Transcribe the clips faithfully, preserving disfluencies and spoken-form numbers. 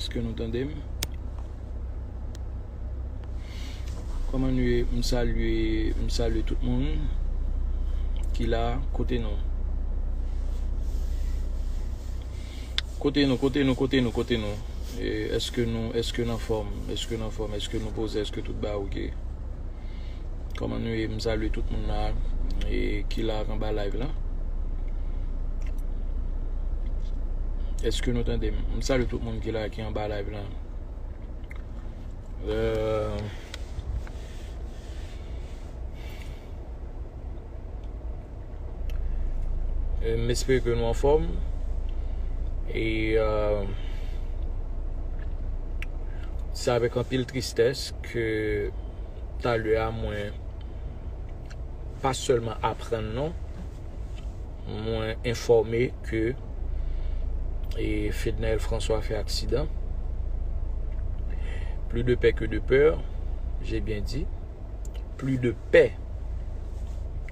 Èske nou tande m? Kòman nou ye? M salye, m salye tout moun ki la. Kote nou? Kote nou, kote nou, kote nou, kote nou? E, èske nou, èske n anfòm? Èske n anfòm? Èske nou poze? Èske tout bagay oke? Kòman nou ye? M salye tout moun la, e, ki la anba live la. Èske nou tande m? M salye tout moun ki la, ki anba live la. Euh, e m espere ke nou anfòm. E, euh, se avèk anpil tristès ke talè a mwen pa sèlman aprann non, mwen enfòme ke, e, Fednaelle François fè aksidan. Plus de paix que de peur, j'ai bien dit. Plus de paix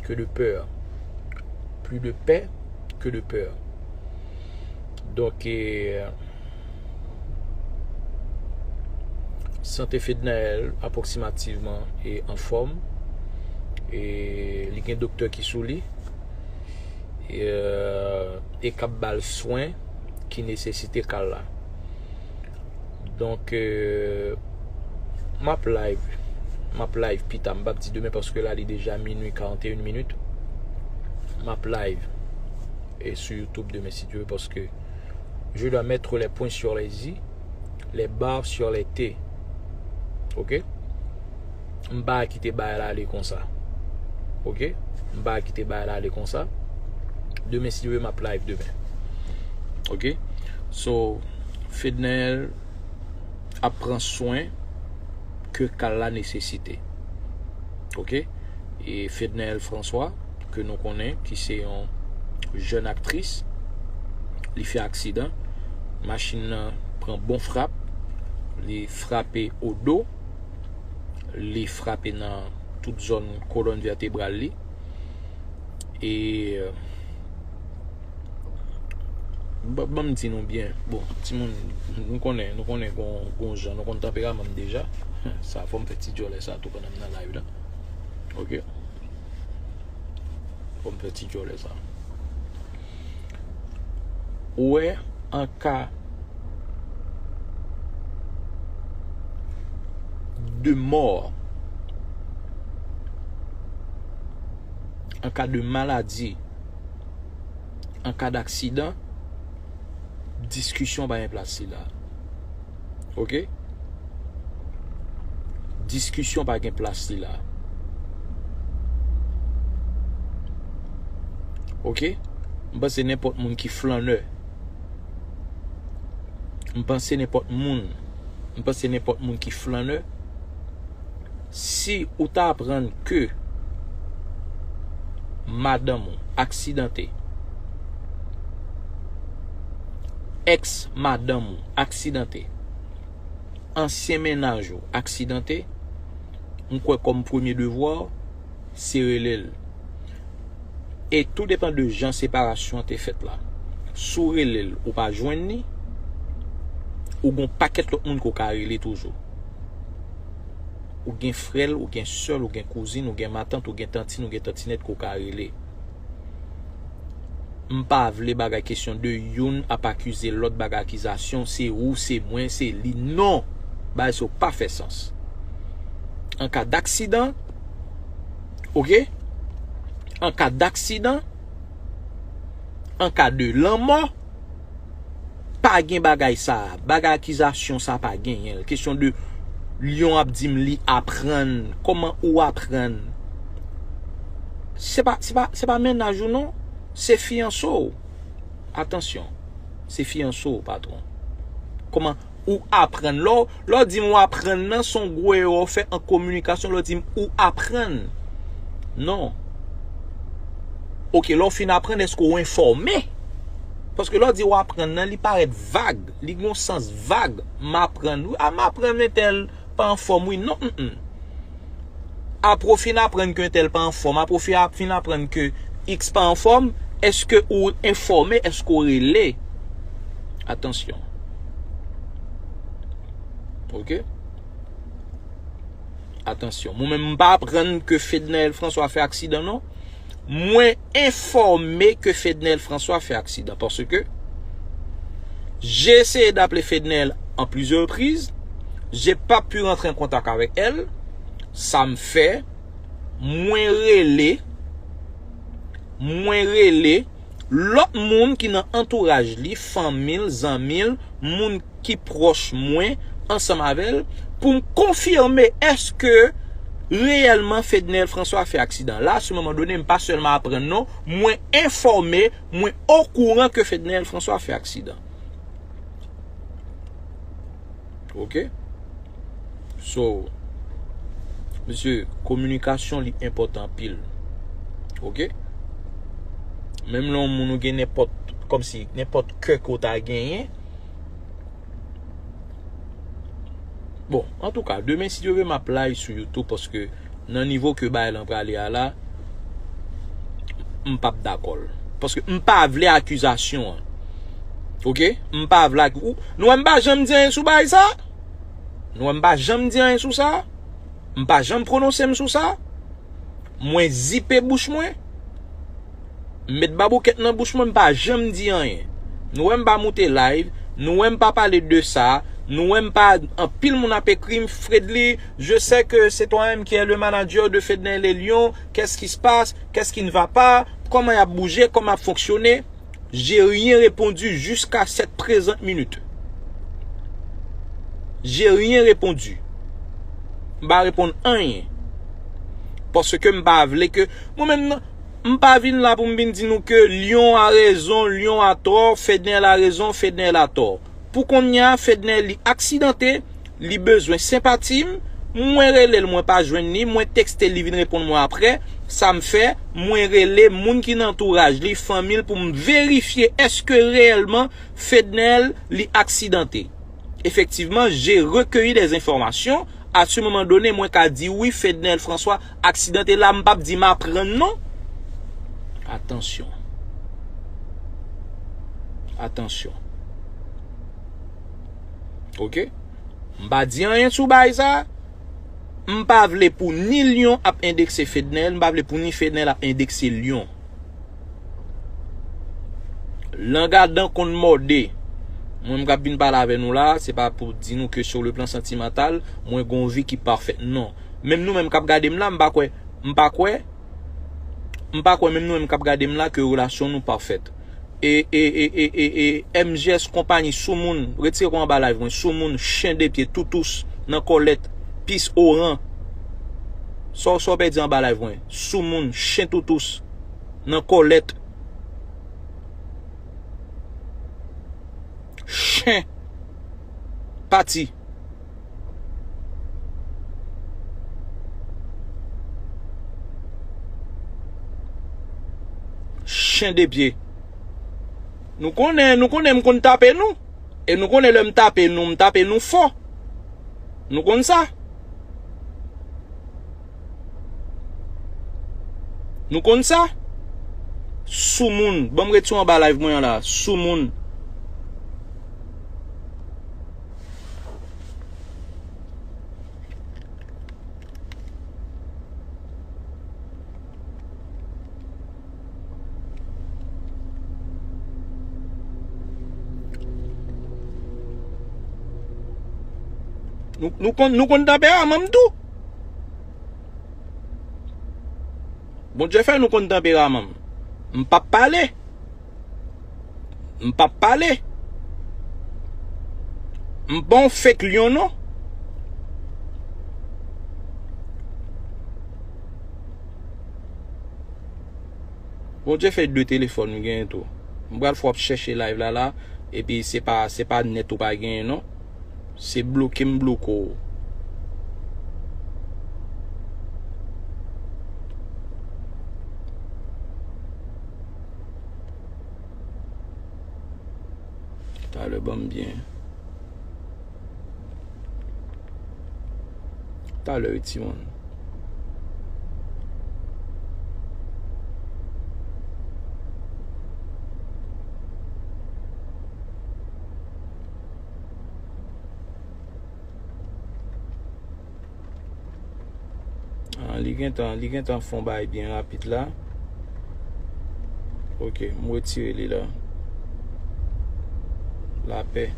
que de peur. Plus de paix que de peur. Donk, e, sante Fednaelle apwoksimativman e anfòm. E li gen doktè ki sou li. E, e k ap ba l swen ki nesesite ka l la. Donk, e, m ap live. M ap live pita. M p ap di demen paske la, li deja minui karannteyen minit. M ap live. E sou YouTube demen, si Dye vle, paske je dois mettre les points sur les i, les barres sur les t. Oke? M pa kite bagay la ale konsa. Oke? M pa kite bagay la ale konsa. Demen, si Dye vle, m ap live demen. Oke? So, Fednaelle ap pran swen ke ka l la nesesite. Oke? E Fednaelle François, ke nou konnen, ki se yon jèn aktris, li fè aksidan. Machin nan pran bon frap, li frape o do, li frape nan tout zòn kolòn vètebral li. E, euh, ba-, ban m di nou byen. Bon, timoun, nou konnen, nou konnen gon, gon jan, nou konn tanperaman m deja. Sa fò m fè ti djòlè sa tou pandan m nan live la. Oke? Fò m fè ti djòlè sa. Ou wè, an ka de mò, an ka de maladi, an ka d'aksidan, diskisyon pa gen plas li la. Oke? Diskisyon pa gen plas li la. Oke? M panse nenpòt moun ki flannè. M panse nenpòt moun. M panse nenpòt moun ki flannè. Si ou ta aprann ke madanm ou aksidante, èks madanm ou aksidante, ansyen mennaj ou aksidante, m kwè kòm premye devwa w, se rele l. E tou depann de jan separasyon an te fèt la. Si w rele l, ou pa jwenn li, ou gon pakèt lòt moun ke w ka rele toujou. Ou gen frè l, ou gen sè l, ou gen kouzin, ou gen matant, ou gen tantin, ou gen tantinèt ke w ka rele. M pa vle bagay kesyon de youn ap akize lòt, bagay akizasyon, se ou, se mwen, se li. Non! Bagay sa yo pa fè sans. An ka d'aksidan, oke? An ka d'aksidan, an ka de lanmò, pa gen bagay sa. Bagay akizasyon sa pa genyen l. Kesyon de Lyon ap di m li aprann. Kòman ou aprann? Se pa, se pa, se pa mennaj ou non. Se fiyanse w. Atansyon. Se fiyanse w, patwon. Kòman ou aprann? Lè w, lè w di m ou aprann nan, se yon gwo erè w fè an kominikasyon, lè w di m ou aprann. Non. Oke, lè w fin aprann, èske w enfòme? Paske lè w di w aprann nan, li parèt vag, li gen yon sans vag. M aprann, wi, a m aprann entèl pa anfòm, wi, non, mm, mm. Apre w fin aprann ke entèl pa anfòm, apre w fin ap-, fin aprann ke X pa anfòm, èske ou enfòme, èske w rele? Atansyon. Ok? Atansyon. Mwen menm, m pa aprann ke Fednaelle François fè aksidan, non. Mwen enfòme ke Fednaelle François fè aksidan. Paske j'ai essayé d'appeler Fednaelle en plusieurs reprises. J'ai pas pu rentrer en contact avec elle. Sa m fè, mwen rele, mwen rele lòt moun ki nan antouraj li, fanmi l, zanmi l, moun ki pwòch mwen, ansanm avè l, pou m konfime èske reyèlman Fednaelle François fè aksidan. La, sou moman done, m pa sèlman aprann non, mwen enfòme, mwen okouran ke Fednaelle François fè aksidan. Ok? So, mesye, kominikasyon li enpòtan anpil. Ok? Menm lè yon moun ou gen nenpòt, kòmsi, nenpòt kè ke w ta genyen. Bon, antouka, demen, si Dye vle, m ap live sou YouTube, paske nan nivo ke bagay lan prale a la, m p ap dakò l. Paske m pa vle akizasyon an. Ok? M pa vle ak-, ou, nou wè m pa janm di anyen sou bagay sa? Nou wè m pa janm di anyen sou sa? M pa janm pwononse m sou sa? Mwen zipe bouch mwen? M met baboukèt nan bouch mwen, m pa janm di anyen. Nou wè m pa moute live, nou wè m pa pale de sa, nou wè m pa, anpil moun ap ekri m, Fredly, je sais que c'est toi-même qui est le manager de Fednaelle et Lion, qu'est-ce qui se passe, qu'est-ce qui ne va pas, kòman y ap bouje, kòman y ap fonksyone. J'ai rien répondu jusqu'à cette présente minute. J'ai rien répondu. M pa reponn anyen. Paske m pa vle ke, mwen menm nan, m pa vin la pou m vin di nou ke Lion a rezon, Lion a tò, Fednaelle a rezon, Fednaelle a tò. Pou kounye a, Fednaelle li aksidante, li bezwen senpati m, mwen rele l, mwen pa jwenn li, mwen tekste l, li vin reponn mwen apre. Sa m fè, mwen rele moun ki nan antouraj li, fanmi l, pou m verifye èske reyèlman Fednaelle li aksidante. Effectivement, j'ai recueilli des informations. À ce moment donné, mwen ka di wi, Fednaelle François aksidante. La, m p ap di m aprann non. Atansyon. Atansyon. Ok? M pa di anyen sou bagay sa. M pa vle pou ni Lion ap endekse Fednaelle, m pa vle pou ni Fednaelle ap endekse Lion. Lang a dan konn mòde. Mwen, m k ap vin pale avè nou la, se pa pou di nou ke sur le plan sentimental, mwen gon vi ki pafèt. Non. Menm nou menm k ap gade m la, m pa kwè, m pa kwè, m pa kwè menm nou menm k ap gade m la ke relasyon nou pafèt. E, e, e, e, e, e, M G S konpayi, soumoun, retire kò anba live mwen, soumoun, chen de pye, toutous, nan kòlèt, pis oran. Sa w, sa w pèdi anba live mwen, soumoun, chen toutous, nan kòlèt. Chen. Pati. Chen de pye. Nou konnen, nou konnen m konn tape nou. E nou konnen lè m tape nou, m tape nou fò. Nou konn sa. Nou konn sa. Soumoun. Ban m ret sou anba live mwen an la. Soumoun. Nou, nou konn, nou konn tanperaman m tou. Bondye fè nou konn tanperaman m. M p ap pale. M p ap pale. M pa yon fake Lion non. Bondye fè de telefòn m genyen tou. M pral fè w ap chèche live la la, epi se pa, se pa nèt ou pa genyen non. Se bloke m bloke w. Talè ban m byen. Talè wi timoun. Li gentan, li gentan fè yon bagay byen rapid la. Ok, m retire li la. Lapè.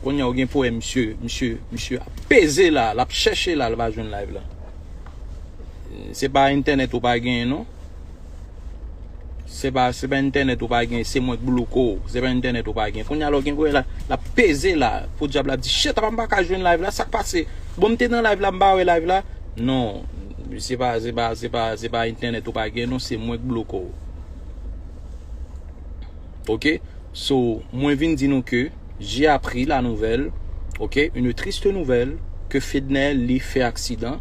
Kounye a ou gen pwoblèm, misye, misye, misye ap peze la, l ap chèche la, l pa jwenn live la. Se pa entènèt ou pa genyen, non. Se pa, se pa entènèt ou pa gen, se mwen k bloke w. Se pa entènèt ou pa gen. Kounye a la, w gen kounye la, l ap peze la. Podyab la ap di, shit, apa m pa ka jwenn live la, sa k pase? Bon, m te nan live la, m pa wè live la. Non, se pa, se pa, se pa, se pa entènèt ou pa gen, non, se mwen k bloke w. Ok? So, mwen vin di nou ke j'ai appris la nouvelle, ok, une triste nouvelle, ke Fednaelle li fè aksidan.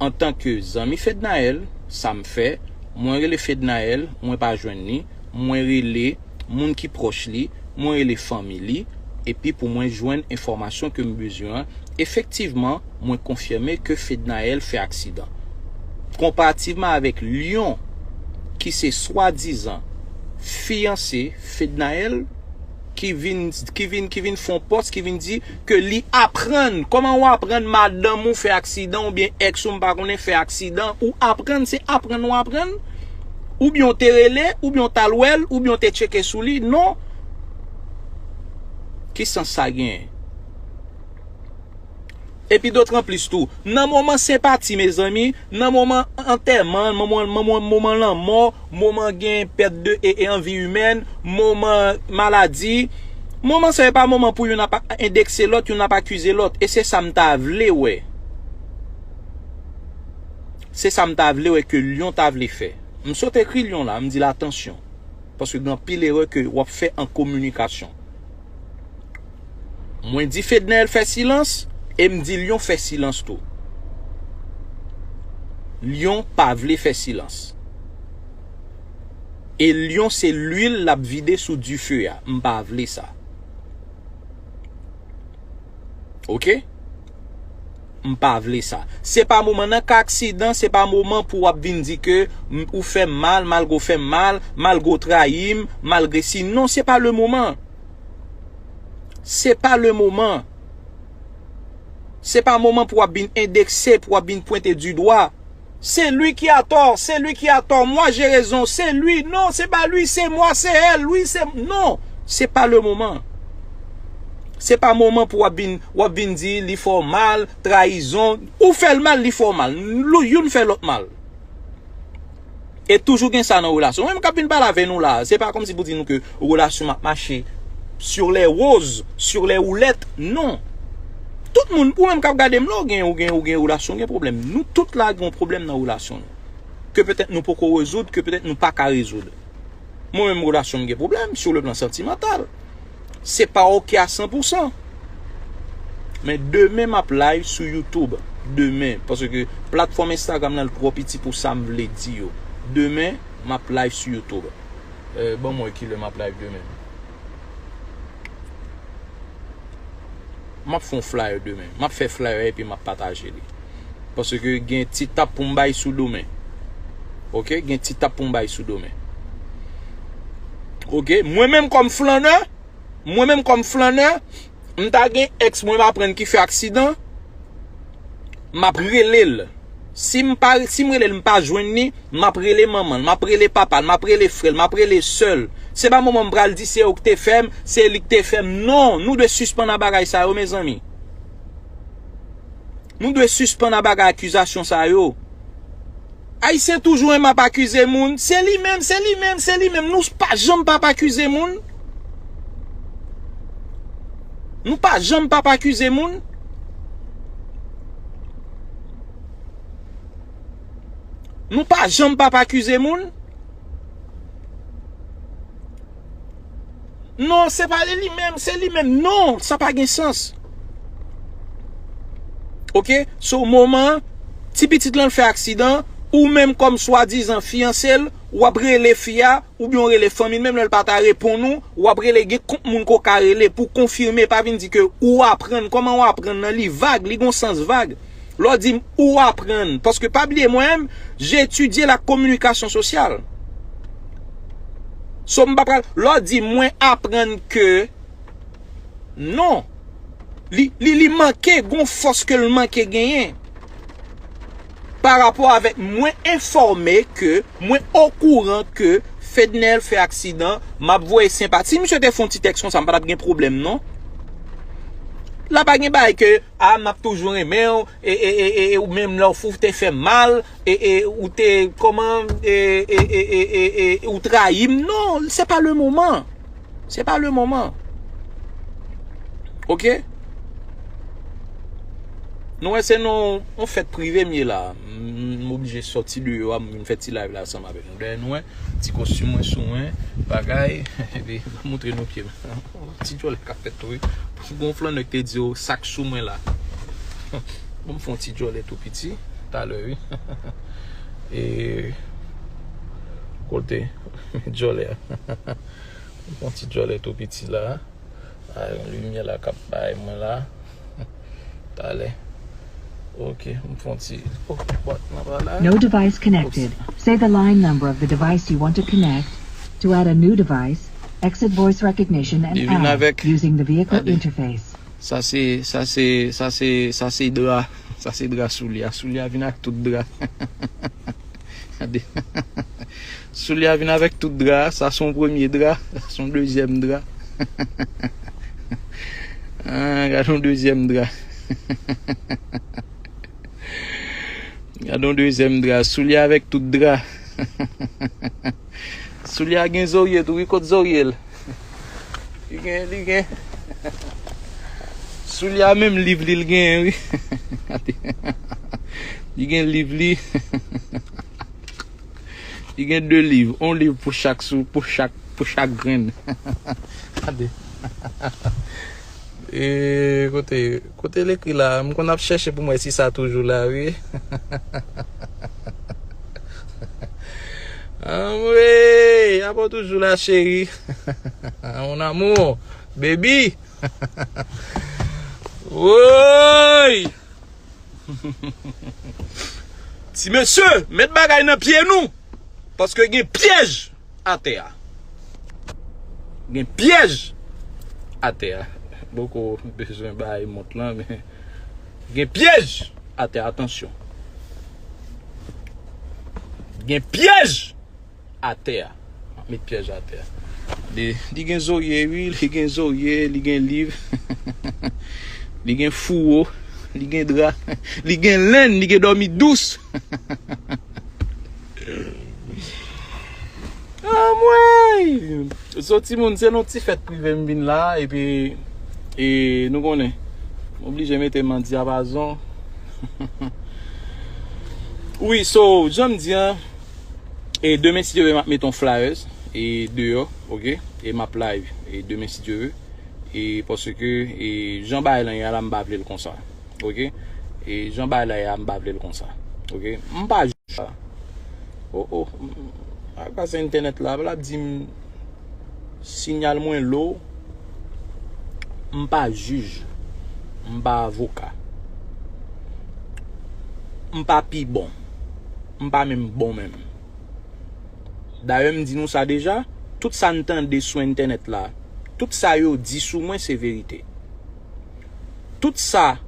Antanke zanmi Fednaelle, sa m fè, mwen rele Fednaelle, mwen pa jwenn li, mwen rele moun ki pwòch li, mwen rele fanmi li, epi pou mwen jwenn enfòmasyon ke m bezwen an. Efektivman, mwen konfime ke Fednaelle fè aksidan. Konparativman avèk Lyon, ki se swadizan fiyanse Fednaelle, ki vin, ki vin, ki vin fè yon pòs, ki vin di ke li aprann. Kòman ou aprann madanm ou fè aksidan oubyen èks ou, m pa konnen, fè aksidan? Ou aprann, se aprann ou aprann? Oubyen w te rele, oubyen w t al wè l, oubyen w te tcheke sou li? Non. Ki sans sa genyen? Epi dotranplis tou, nan moman senpati, mezanmi, nan moman antèman, moman, moman, moman lanmò, moman gen pèt de e, e anvi imèn, moman maladi, moman sa yo pa moman pou youn ap endekse lòt, youn ap akize lòt. E se sa m ta vle wè. Se sa m ta vle wè ke Lyon ta vle fè. M sot ekri Lyon la, m di l atansyon. Paske gen anpil erè ke w ap fè an kominikasyon. Mwen di Fednaelle fè silans, e m di Lyon fè silans tou. Lyon pa vle fè silans. E Lyon se lwil l ap vide sou dife a. M pa vle sa. Ok? M pa vle sa. Se pa moman nan ka aksidan, se pa moman pou w ap vin di ke m, ou fè m mal, malgre w fè m mal, malgre w trayi m, malgre si. Non, se pa le moman. Se pa le moman. Se pa moman pou w ap vin endekse, pou w ap vin pwente di dwa. C'est lui qui a tort, c'est lui qui a tort, moi j'ai raison, c'est lui, non, c'est pas lui, c'est moi, c'est elle, oui, c'est, non, c'est pas le moment. Se pa moman pou w ap vin, w ap vin di li fè w mal, trayizon, ou fè l mal, li fè w mal. Lou-, youn fè lòt mal. E toujou gen sa nan relasyon. Mwen menm k ap vin pale avè nou la, se pa kòmsi pou di nou ke relasyon m ap mache sur les roses, sur les roulettes, non. Tout moun, ou menm k ap gade m la, ou gen, ou gen, ou gen relasyon, gen pwoblèm. Nou tout la gen yon pwoblèm nan relasyon nou. Ke petèt nou poko rezoud, ke petèt nou pa ka rezoud. Mwen menm relasyon m gen pwoblèm sur le plan sentimental. Se pa ok a san pou san. Men demen m ap live sou YouTube. Demen, paske platfòm Instagram nan twò piti pou sa m vle di yo. Demen, m ap live sou YouTube. Euh, ban m wè kilè m ap live demen. M ap fè yon flyer demen. M ap fè flyer epi m ap pataje li. Paske gen ti tap pou m bay sou demen. Ok? Gen ti tap pou m bay sou demen. Ok? Mwen menm kòm flannè, mwen menm kòm flannè, m ta gen èks mwen m aprann ki fè aksidan, m ap rele l. Si m pa, si m rele l, m pa jwenn li, m ap rele manman l, m ap rele papa l, m ap rele frè l, m ap rele sè l. Se pa moman m pral di se ou k te fè m, se li k te fè m. Non, nou dwe sispann a bagay sa yo, mezanmi. Nou dwe sispann a bagay akizasyon sa yo. Ayisyen toujou renmen ap akize moun. Se li menm, se li menm, se li menm. Nou pa janm p ap akize moun. Nou pa janm p ap akize moun. Nou pa janm p ap akize moun. Non, se pa li menm, se li menm. Non, sa pa gen sans. Ok? So, moman, ti pitit lan fè aksidan, ou menm kòm swadizan fiyanse l, w ap rele fi a, oubyen w rele fanmi l, menm lè l pa ta reponn ou, w ap rele, gen kont moun ke w ka rele pou konfime, pa vin di ke ou aprann. Kòman w aprann nan? Li vag, li gon sans vag. Lè w di m ou aprann, paske pa bliye mwen menm, j'ai étudié la communication sociale. So, m pa pral, lè w di mwen aprann ke, non. Li, li, li manke, gon fòs ke l manke genyen. pa rapò avèk mwen enfòme ke mwen okouran ke Fednel fè aksidan, m ap voye senpati. Si misye te fè yon ti tèks konsa, m pa t ap gen pwoblèm, non. La pa gen bagay ke, a, m ap toujou renmen w, e, e, e, e, e, ou menm lè w fou, w te fè m mal, e, e, ou te, kòman, e, e, e, e, e, e, ou trayi m. Non, se pa le moman. Se pa le moman. Oke? Nou wè se nan yon fèt prive m ye la. M, m oblije sòti deyò a, m vin fè ti live la ansanm avèk nou. Dèyè nou wè, ti kostim mwen sou mwen, bagay. Epi, m ap montre nou pye m. Ti djòlè k ap fèt tou, wi. Gon flannè k te di yo sa k sou mwen la. Bon, m fè yon ti djòlè tou piti, talè, wi. E, kote, djòlè a. M fè yon ti djòlè tou piti la. A, yon limyè la k ap bay mwen la. Talè. Ok, m fè yon ti. Oh, what? Mwen pa la. No device connected. Oops. Say the line number of the device you want to connect. To add a new device, exit voice recognition and Li vin add avèk using the vehicle Gade. Interface. Sa se, sa se, sa se, sa se dra. Sa se dra soulye a. Soulye a vin ak tout dra. Gade. Soulye a vin avèk tout dra. Sa se yon premye dra. Sa se yon dezyèm dra. Ah, gade yon dezyèm dra. Gade yon dezyèm dra. Soulye avèk tout dra. Soulye a gen zorye tou, wi, kot zorye l? Li gen, li gen. Soulye a menm liv li, l gen, wi. Li gen liv li. Li gen de liv. On liv pou chak sou, pou chak, pou chak grenn. Gade. E, kote, kote l ekri la? M konn ap chèche pou m wè si sa toujou la, wi. Anmwey, apa w toujou la, cheri? Mon amour, baby. Woy! Ti mesye, met bagay nan pye nou. Paske gen pyèj atè a. Gen pyèj atè a. Poko bezwen bay mont lan, men gen pyèj atè a, atansyon. Gen pyèj atè a. M ap met pyèj atè a. Li, li gen zorye, wi, li gen zorye, li gen liv. Li gen fouwo, li gen dra, li gen lenn, li gen dòmi dous. Anmwey! So, timoun, se nan ti fèt prive m vin la, epi, e, nou konnen, m oblije mete m an dyapazon. Wi, so, jan m di an, e demen, si Dye vle, m ap mete yon flyers, e deyò, oke? E m ap live, e demen, si Dye vle. E paske, e jan bagay lan ye a la, m pa vle l konsa. Oke? E jan bagay la ye a, m pa vle l konsa. Oke? M pa jij. O, o, m, a, grasa entènèt la, l ap di m sinyal mwen low. M pa jij. M pa avoka. M pa pi bon. M pa menm bon menm. Dayè, m di nou sa deja, tout sa n tande sou entènèt la, tout sa yo di sou mwen, se verite. Tout sa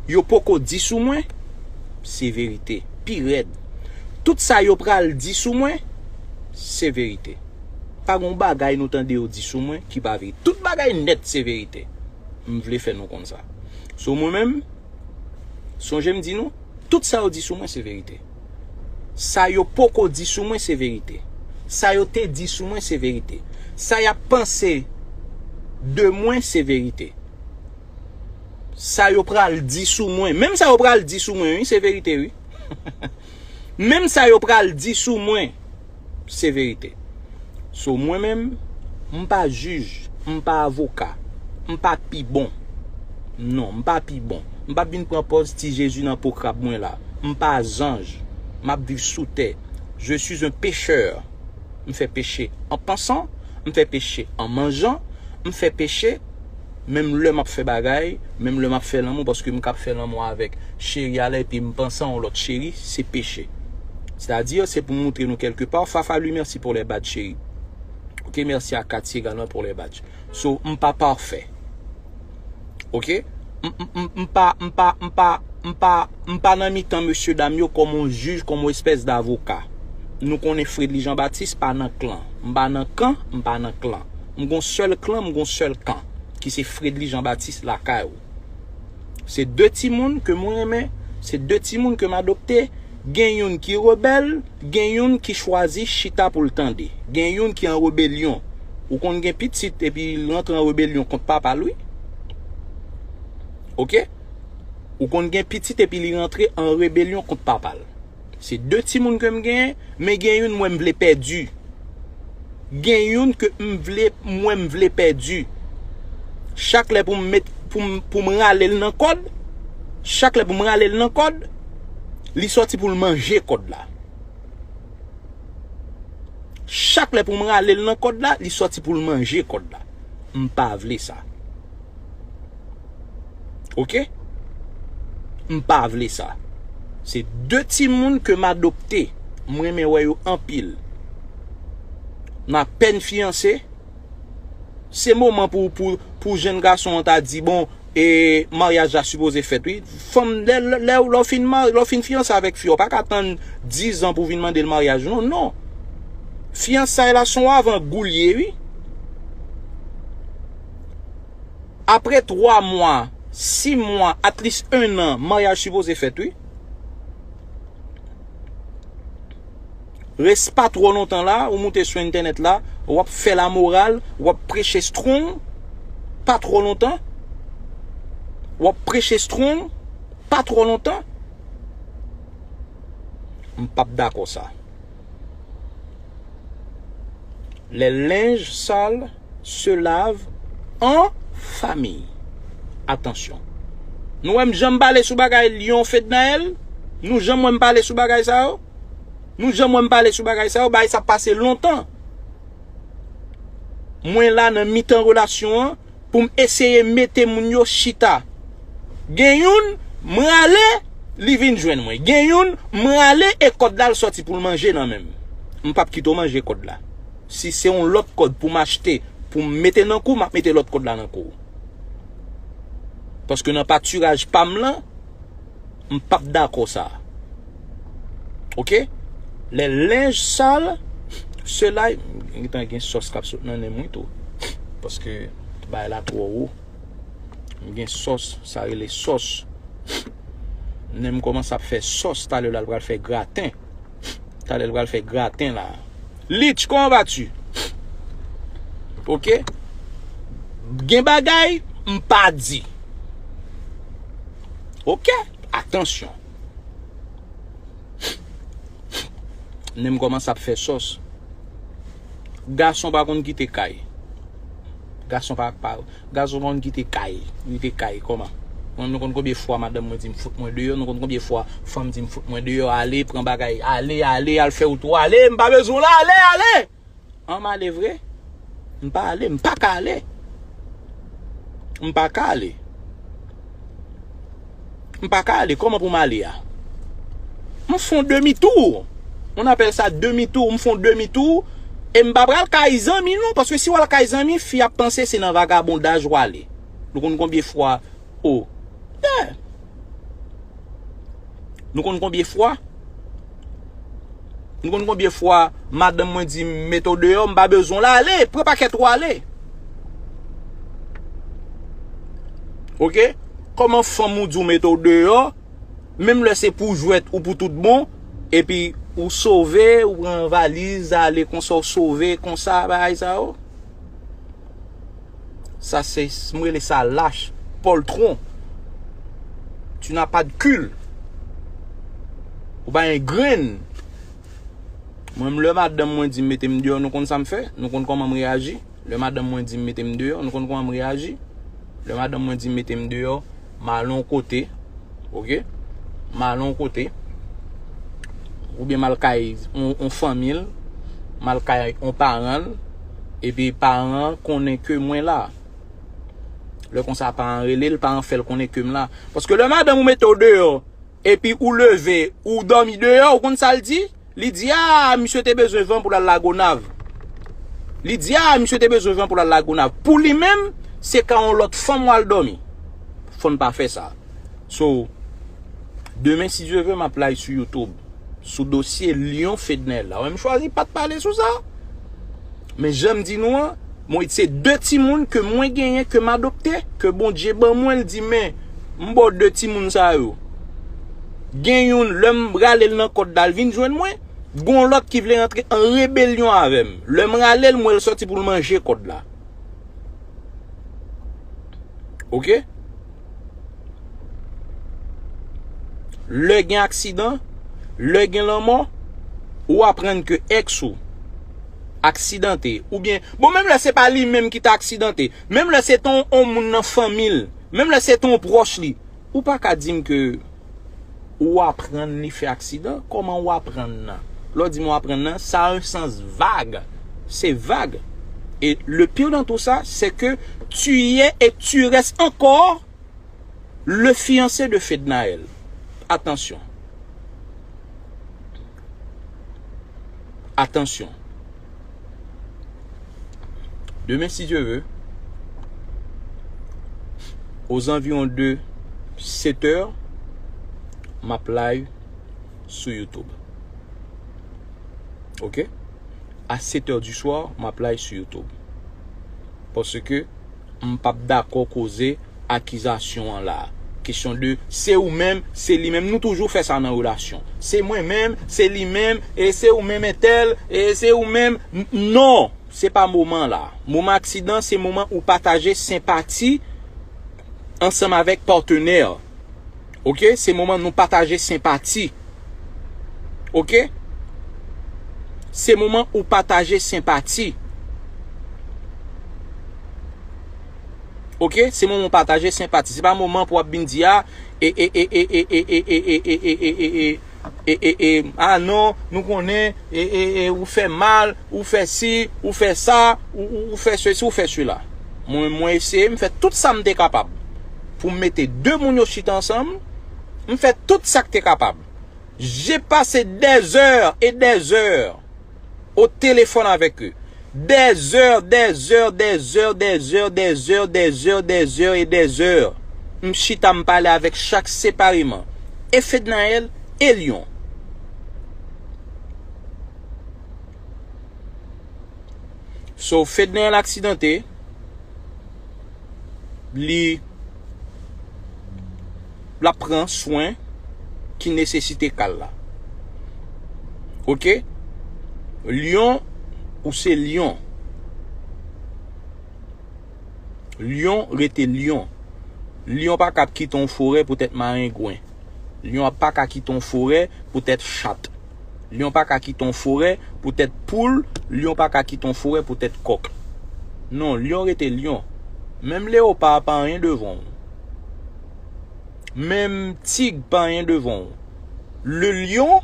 yo poko di sou mwen, se verite. Pi rèd. Tout sa yo pral di sou mwen, se verite. Pa gen yon bagay nou tande yo di sou mwen ki pa verite. Tout bagay nèt se verite. M vle fè nou konn sa. So, mwen menm, sonje m di nou, tout sa yo di sou mwen se verite. Sa yo poko di sou mwen se verite. Sa yo te di sou mwen se verite. Sa y ap panse de mwen se verite. Sa yo pral di sou mwen, menm sa yo pral di sou mwen, wi, se verite, wi. Menm sa yo pral di sou mwen, se verite. So, mwen menm, m pa jij, m pa avoka, m pa pi bon. Non, m pa pi bon. M p ap vin pran pòz ti Jezi nan po krab mwen la. M pa zanj. M ap viv sou tè. Je suis un pécheur. M fè peche an pansan, m fè peche an manjan, m fè peche menm lè m ap fè bagay, menm lè m ap fè lanmou, paske m ka ap fè lanmou avèk cheri a la epi m panse a yon lòt cheri, se peche. Sètadi, se pou m montre nou kèlke pa, Fafa, lui, merci pour les badges, cheri. Ok, merci à Cathy également pour les badges. So, m pa pafè. Ok? M, m, m, m pa, m pa, m pa, M pa, m pa nan mitan mesye dam yo kòm yon jij, kòm yon espès davoka. Nou konnen Fredly Jean Baptiste pa nan klan. M pa nan kan, m pa nan klan. M gon sèl klan, m gon sèl kan, ki se Fredly Jean Baptiste lakay ou. Se de timoun ke mwen renmen, se de timoun ke m adopte, gen youn ki rebèl, gen youn ki chwazi chita pou l tande. Gen youn ki an rebelyon. Ou konn gen pitit epi l rantre an rebelyon kont papa l, wi. Oke? Ou konn gen pitit epi li rantre an rebelyon kont papa l. Se de timoun ke m genyen, men gen youn mwen m vle pèdi. Gen youn ke m vle, mwen m vle pèdi. Chak lè pou m met, pou m, pou m rale l nan kòd, chak lè pou m rale l nan kòd, li sòti pou l manje kòd la. Chak lè pou m rale l nan kòd la, li sòti pou l manje kòd la. M pa vle sa. Oke? M pa vle sa. Se de timoun ke m adopte. M renmen wè yo anpil. M apèn fiyanse. Se moman pou, pou, pou jenn gason an ta di, bon, e maryaj la sipoze fèt, wi. Fanm, lè, lè, lè, lè w fin marye, lè w fin fiyanse avèk fi a, w pa ka tann diz an pou vin mande l maryaj, non, non. Fiyansay la se yon avan gou l ye, wi. Apre twa mwa, sis mwa, at least un an, maryaj sipoze fèt, wi. Res pa twò lontan la, ou moute sou entènèt la, w ap fè lamoral, w ap preche strong, pa twò lontan. W ap preche strong, pa twò lontan. M p ap dakò sa. Les linges sales se lavent en famille. Atansyon. Nou wè m janm pale sou bagay Lyon Fednaelle? Nou janm wè m pale sou bagay sa yo? Nou janm wè m pale sou bagay sa yo? Bagay sa pase lontan. Mwen la nan mitan relasyon an pou m eseye mete moun yo chita. Gen youn, m rale, li vin jwenn mwen. Gen youn, m rale e kòd la l sòti pou l manje nan men m. M p ap kite w manje kòd la. Si se yon lòt kòd pou m achte, pou m mete nan kou, m ap mete lòt kòd la nan kou w. Paske nan patiraj pa m lan, m p ap dakò sa. Oke? Les linges sales se lavent. Gentan gen sòs k ap sot nan nen m wi tou. Paske bagay la twò wo. M gen sòs, sa rele sòs. Nen m kòmanse ap fè sòs, talè la l pral fè graten. Talè l pral fè graten la. Lich, comment vas-tu? Oke? Gen bagay m pa di. Oke? Atansyon. Nen m kòmanse ap fè sòs. Gason pa konn kite kay. Gason pa, pa, gason pa konn kite kay. Kite kay, kòman? Mwen, nou konn konbyen fwa madanm mwen di m fout mwen deyò? Nou konn konbyen fwa fanm di m fout mwen deyò? Ale, pran bagay, ale, ale, al fè wout ou, ale, m pa bezwen w la, ale, ale! An, m ale vre? M pa ale, m pa ka ale. M pa ka ale. M pa ka ale, kòman pou m ale a? M fè yon demi tou. On appelle ça demi tour, m fè yon demi tou. E m pa pral kay zanmi non, paske si w al kay zanmi, fi ap panse se nan vagabondaj w ale. Nou konn konbyen fwa, o, yeah. Nou konn konbyen fwa? Nou konn konbyen fwa madanm mwen di m mete w deyò, m pa bezwen w la, ale, pran pakèt ou ale. Oke? Kòman fanm ou di w mete w deyò, menm lè se pou jwèt ou pou tout bon, epi ou sove, ou pran valiz, ale konsa, ou sove konsa, bagay sa yo? Sa se, m rele sa lach, poltron. Tu n'as pas de cul. Ou pa gen grenn. Mwen, lè madanm mwen di m mete m deyò, nou konn sa m fè? Nou konn kòman m reyaji? Lè madanm mwen di m mete m deyò, nou konn kòman m reyaji? Lè madanm mwen di m mete m deyò, m al yon kote, oke? M al yon kote. Oubyen m al kay yon, yon fanmi l, m al kay yon paran l, epi paran an konnen ke mwen la. Lè konsa, paran an rele l, paran an fè l konnen ke m la. Paske lè madanm ou mete w deyò, epi ou leve, ou dòmi deyò, ou konn sa l di? Li di, a, misye te bezwen van pou l al Lagonav. Li di, a, misye te bezwen van pou l al Lagonav. Pou li menm, se ka yon lòt fanm w al dòmi. Fò n pa fè sa. So, Demen, si Dye ve, m ap live sou YouTube sou dosye Lyon Fednaelle la. Wi, m chwazi pa t pale sou sa. Men jan m di nou an, mwen se de timoun ke mwen genyen, ke m adopte, ke Bondye ban mwen, l di, men, m ba w de timoun sa yo. Gen youn, lè m rale l nan kòd la, l vin jwenn mwen. Gon lòt ki vle rantre an rebelyon avè m. Lè m rale l, m wè l sòti pou l manje kòd la. Oke? Lè gen aksidan, lè gen lanmò, ou aprann ke èks ou aksidante, oubyen, bon, menm lè se pa li menm ki ta aksidante, menm lè se te yon, yon moun nan fanmi l, menm lè se te yon pwòch li, ou pa ka di m ke ou aprann li fè aksidan. Kòman ou aprann nan? Lè w di m ou aprann nan, sa a un sans vag. Se vag. Et le pire dans tout ça, c'est que tu y es et tu restes encore le fiancé de Fednaelle. Atansyon. Atansyon. Demen, si Dye ve, aux environs de sept heures, m ap live sou YouTube. Oke? A sept heures du soir, m ap live sou YouTube. Paske m p ap dakò koze akizasyon an la. Kesyon de se ou menm, se li menm. Nou toujou fè sa nan relasyon. Se mwen menm, se li menm, e se ou menm entèl, e se ou menm. N-, non, se pa moman la. Moman aksidan, se moman ou pataje senpati ansanm avèk patnè. Oke? Se moman nou pataje senpati. Oke? Se moman ou pataje senpati. Oke? Se moman ou pataje senpati. Se pa moman pou w ap vin di a, e, e, e, e, a non, nou konnen, e, e, e, ou fè mal, ou fè si, ou fè sa, ou, ou, ou fè sesi, ou fè sela. Mwen, mwen eseye, m fè tout sa m te kapab pou m mete de moun yo chita ansanm. M fè tout sa k te kapab. J'ai passé des heures et des heures au téléphone avec eux. Des heures, des heures, des heures, des heures, des heures, des heures, des heures et des heures. M chita, m pale avèk chak separeman. E Fednaelle, e Lyon. So, Fednaelle aksidante, li, l ap pran swen ki nesesite ka l la. Oke? Lyon, ou se lyon. Lyon rete lyon. Lyon pa ka ap kite yon forè poutèt marengwen. Lyon ap pa ka kite yon forè poutèt chat. Lyon pa ka kite yon forè poutèt poul. Lyon pa ka kite yon forè poutèt kòk. Non, lyon rete lyon. Menm leyopa pa anyen devan w. Menm tig pa anyen devan w. Le lion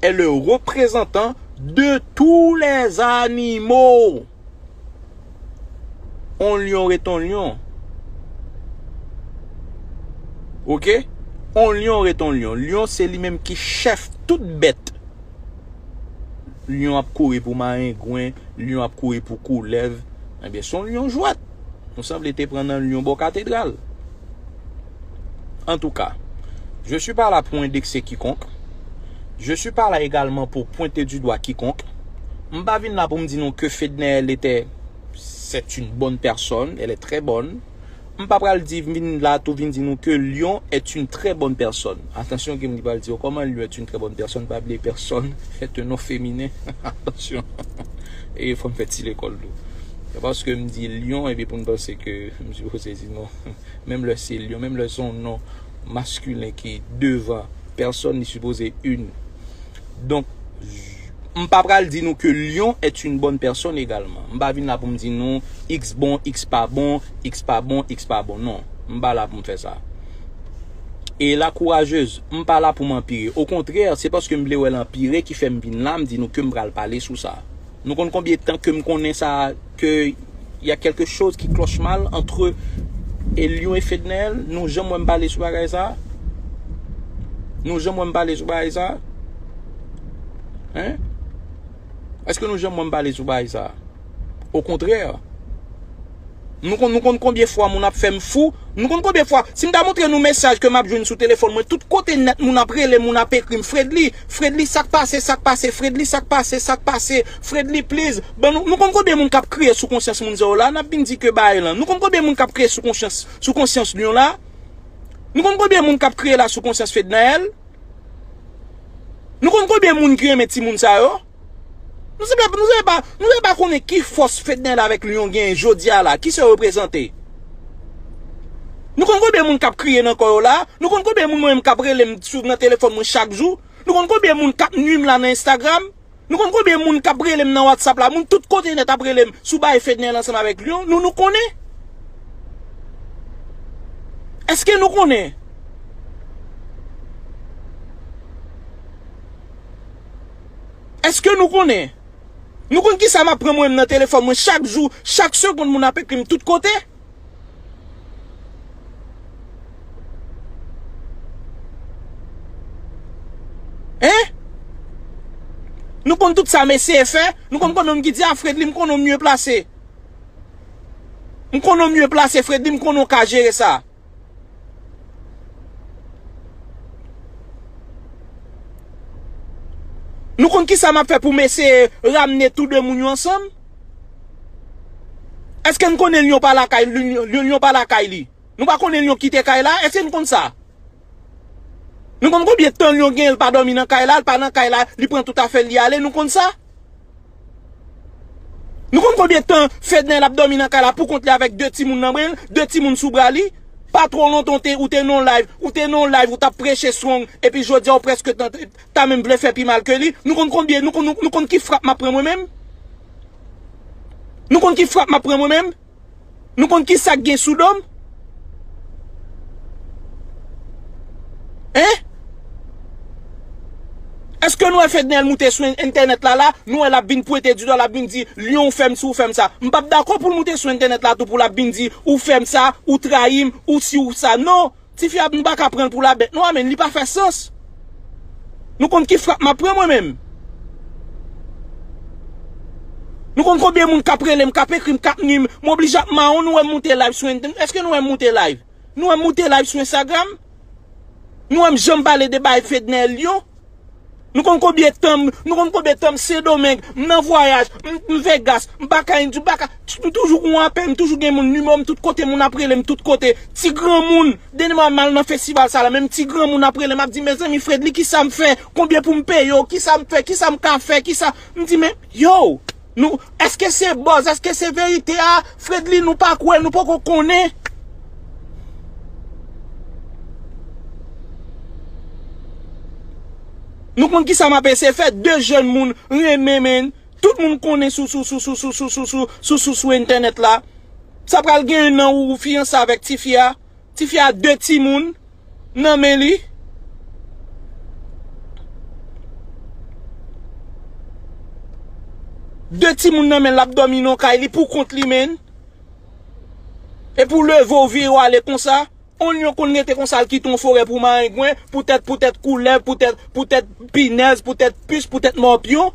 est le représentant de tous les animaux. On lyon ret on lyon. Oke? On lyon ret on lyon. Lyon se li menm ki chèf tout bèt. Lyon ap kouri pou marengwen, lyon ap kouri pou koulèv. Ebyen, se on lyon jwèt. Nou sanble te pran nan lyon bò katedral. En tout cas, je suis pas là pour indexer quiconque. Je suis pas là également pour pointer du doigt quiconque. M pa vin la pou m di nou ke Fednaelle était, c'est une bonne personne, elle est très bonne. M pa pral di, vin la tou vin di nou ke Lyon est une très bonne personne. Atansyon, gen moun ki pral di, oh, comment Lyon est une très bonne personne? Pa bliye, personne est un nom féminin. Atansyon. E fò m fè ti lekòl tou. Se paske m di Lyon, epi pou n panse ke m sipoze di non. Menm lè se Lyon, menm lè se yon non maskilen ki devan pèsòn, li sipoze une. Donk, j-, m pa pral di nou ke Lyon est une bonne personne également. M pa vin la pou m di nou X bon, X pa bon, X pa bon, X pa bon. Non, m pa la pou m fè sa. E la courageuse, m pa la pou m anpire. Okontrè, se paske m vle wè l anpire ki fè m vin la, m di nou ke m pral pale sou sa. Nou konn konbyen tan ke m konnen sa, ke y a quelque chose qui cloche mal entre Lyon e Fednaelle? Nou janm wè m pale sou bagay sa? Nou janm wè m pale sou bagay sa? Hein? Èske nou janm wè m pale sou bagay sa? Okontrè, Nou konn, nou konn konbyen fwa moun ap fè m fou? Nou konn konbyen fwa, si m ta montre nou mesaj ke m ap jwenn sou telefòn mwen, tout kote nèt moun ap rele, moun ap ekri m, Fredly, Fredly, sa k pase, sa k pase, Fredly, sa k pase, sa k pase, Fredly, please. Ban nou, nou konn konbyen moun k ap kriye sou konsyans moun sa yo la, n ap vin di ke bagay lan. Nou konn konbyen moun k ap kriye sou konsyans, sou konsyans Lyon la? Nou konn konbyen moun k ap kriye la sou konsyans Fednaelle? Nou konn konbyen moun ki renmen timoun sa yo? Nou sanble, nou sanble pa, nou sanble pa konnen ki fòs Fednaelle avèk Lyon genyen jodi a la, ki sa yo reprezante? Nou konn konbyen moun k ap kriye nan kò yo la? Nou konn konbyen moun mwen menm k ap rele m sou, nan telefòn mwen chak jou? Nou konn konbyen moun k ap nwi m la nan Instagram? Nou konn konbyen moun k ap rele m nan WhatsApp la? Moun tout kote nèt ap rele m sou bagay Fednaelle ansanm avèk Lyon. Nou, nou konnen? Èske nou konnen? Èske nou konnen? Nou konn kisa m ap pran mwen menm nan telefòn mwen chak jou, chak segonn moun ap ekri m tout kote? Hein? Nou konn tout sa m eseye fè, nou konn konbyen moun ki di, "A, Fredly, m konnen w mye plase. M konnen w mye plase, Fredly, m konnen w ka jere sa." Nou konn kisa m ap fè pou m eseye ramne tou de moun yo ansanm? Èske n konnen Lyon pa lakay, Lyon, Lyon, Lyon pa lakay li? Nou pa konnen Lyon kite kay la? Èske n konn sa? Nou konn konbyen tan Lyon genyen l pa dòmi nan kay la, l pa nan kay la, li pran tout afè l, li ale, nou konn sa? Nou konn konbyen tan Fednaelle ap dòmi nan kay la pou kont li avèk de timoun nan bren l, de timoun sou bra li? Pa twò lontan ou te, ou te nan yon live, ou te nan yon live, ou t ap preche strong, epi jodi a ou prèske ta, ta menm vle fè pi mal ke li. Nou konn konbyen, nou konn, nou, nou konn ki frap m ap pran mwen menm? Nou konn ki frap m ap pran mwen menm? Nou konn ki sa k gen sou do m? Hein? Èske nou wè Fednaelle moute sou en-, entènèt la la, nou wè l ap vin pwente didwa, l ap vin di, "Lyon, ou fè m si, ou fè m sa." M p ap dakò pou l moute sou entènèt la tou pou l ap vin di, "Ou fè m sa, ou trayi m, ou si, ou sa." Non! Tifi a, nou pa ka pran l pou labèt. Non, amèn, li pa fè sans. Nou konn ki frap m ap pran mwen menm. Nou konn konbyen moun k ap rele m, k ap ekri m, k ap nwi m, m oblije ap mawon, nou wè m moute live sou entènèt. Èske nou wè m moute live? Nou wè m moute live sou Instagram? Nou wè m janm pale de bagay Fednaelle Lyon? Nou konn konbyen tan m, nou konn konbyen tan m Sendomeng, m nan vwayaj, m, m Vegas, m pa ka Indi, m pa ka, m toujou gon apèl, m toujou gen moun, nimewo m tout kote, moun ap rele m tout kote. Ti granmoun, dènye mwa m al nan festival sa la, menm ti granmoun ap rele m, ap di, "Mezanmi, Fredly, kisa m fè? Konbyen pou m peye w? Kisa m fè? Kisa m ka fè? Kisa?" M di, "Men, yo, nou, èske se buzz? Èske se verite a? Fredly, nou pa kwè, nou poko konnen." Nou konn kisa m ap eseye fè, de jèn moun renmen, men tout moun konnen sou, sou, sou entènèt la. Sa pral gen yon an ou fiyanse avèk tifi a. Tifi a de timoun nan men li. De timoun nan men l, l ap dòmi nan kay li pou kont li, men. Epi w leve w vire w ale konsa. On lyon konn rete konsa, l kite yon forè pou marengwen, poutèt, poutèt koulèv, poutèt, poutèt pinèz, poutèt pis, poutèt mòpyon.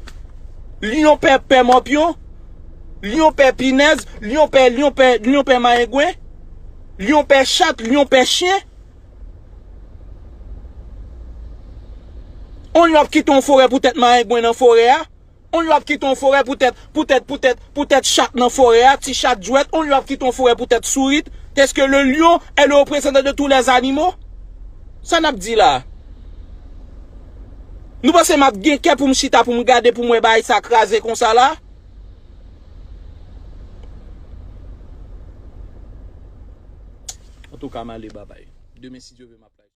Lyon pè, pè mòpyon. Lyon pè pinèz, lyon pè, lyon pè, lyon pè marengwen. Lyon pè chat, lyon pè chen. On lyon ap kite yon forè poutèt marengwen nan forè a. On lyon ap kite yon forè poutèt, poutèt, poutèt, poutèt chat nan forè a, ti chat jwèt, on lyon ap kite yon forè poutèt sourit. Est-ce que le lion est le représentant de tous les animaux? Sa n ap di la? Nou panse m ap gen kè pou m chita, pou m gade, pou m wè bagay sa kraze konsa la? Antouka, m ale, babay. Demen, si Dye vle, m ap